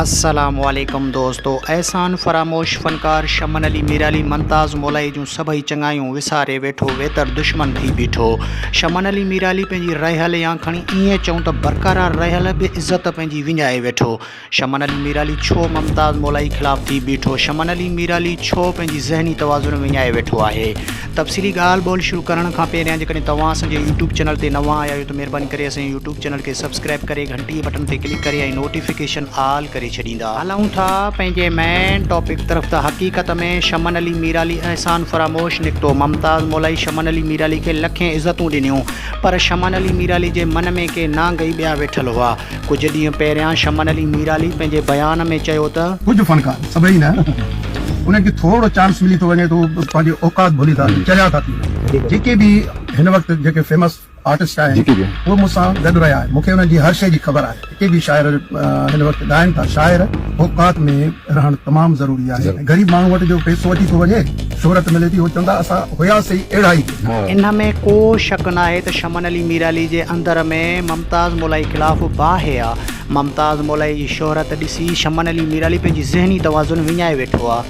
السلام عليڪم دوستو احسان فراموش فنڪار شمن علي ميرالي ممتاز مولائي جون سڀئي چڱايون وساري ويٺو ويتر دشمن ٿي بيٺو شمن علي ميرالي پنهنجي رهيل يا کڻي ائين چئون ته برقرار رهيل به عزت پنهنجي وڃائي ويٺو شمن علي ميرالي ڇو ممتاز مولائي خلاف ٿي بيٺو؟ شمن علي ميرالي ڇو پنهنجي ذهني توازن وڃائي ويٺو آهي؟ تفصيلي ڳالهه ٻولهه شروع ڪرڻ کان پهريان جيڪڏهن توهان اسان جي يوٽيوب چينل تي نوان آيا آهيو ته مهرباني ڪري اسان جي يوٽيوب چينل کي سبسڪرائب ڪري گهنٽي جي بٽڻ تي ڪلڪ ڪري ۽ نوٽيفڪيشن آل ڪري ڇڏيندا. هلون ٿا پنهنجي مين ٽاپڪ طرف ته حقيقت ۾ شمن علي ميرالي احسان فراموش نڪتو ممتاز مولائي شمن علي ميرالي کي لکين عزتون ڏنيون پر شمن علي ميرالي جي من ۾ ڪي نانگ ئي ٻيا ويٺل هئا ڪجهه ڏينهن پهريان شمن علي ميرالي پنهنجي بيان ۾ چيو ته. ڪجهه فنڪار، سڀئي نه، انهن کي ٿورڙو چانس ملي ٿو وڃي ته هو پنهنجي اوقات ڀلي ٿا وڃن، چريا ٿا ٿي وڃن. جيڪي به هن وقت جيڪي فيمس آرٽسٽ آهن اهي مون سان گڏ رهيا آهن، مون کي انهن جي هر شيء جي خبر آهي. جيڪي به شاعر هن وقت ڳائن ٿا، شاعر اوقات ۾ رهڻ تمام ضروري آهي. غريب ماڻهو وٽ جو پئسو اچي ٿو وڃي، شهرت ملي ٿي، هو چوندا اسان هياسين اهڙا ئي. ان ۾ ڪو شڪ ناهي ته شمن علي ميرالي جي اندر ۾ ممتاز مولائي خلاف باهه آ. ممتاز مولائي جي شهرت ڏسي شمن علي ميرالي پنهنجي ذهني توازن وڃائي ويٺو آ.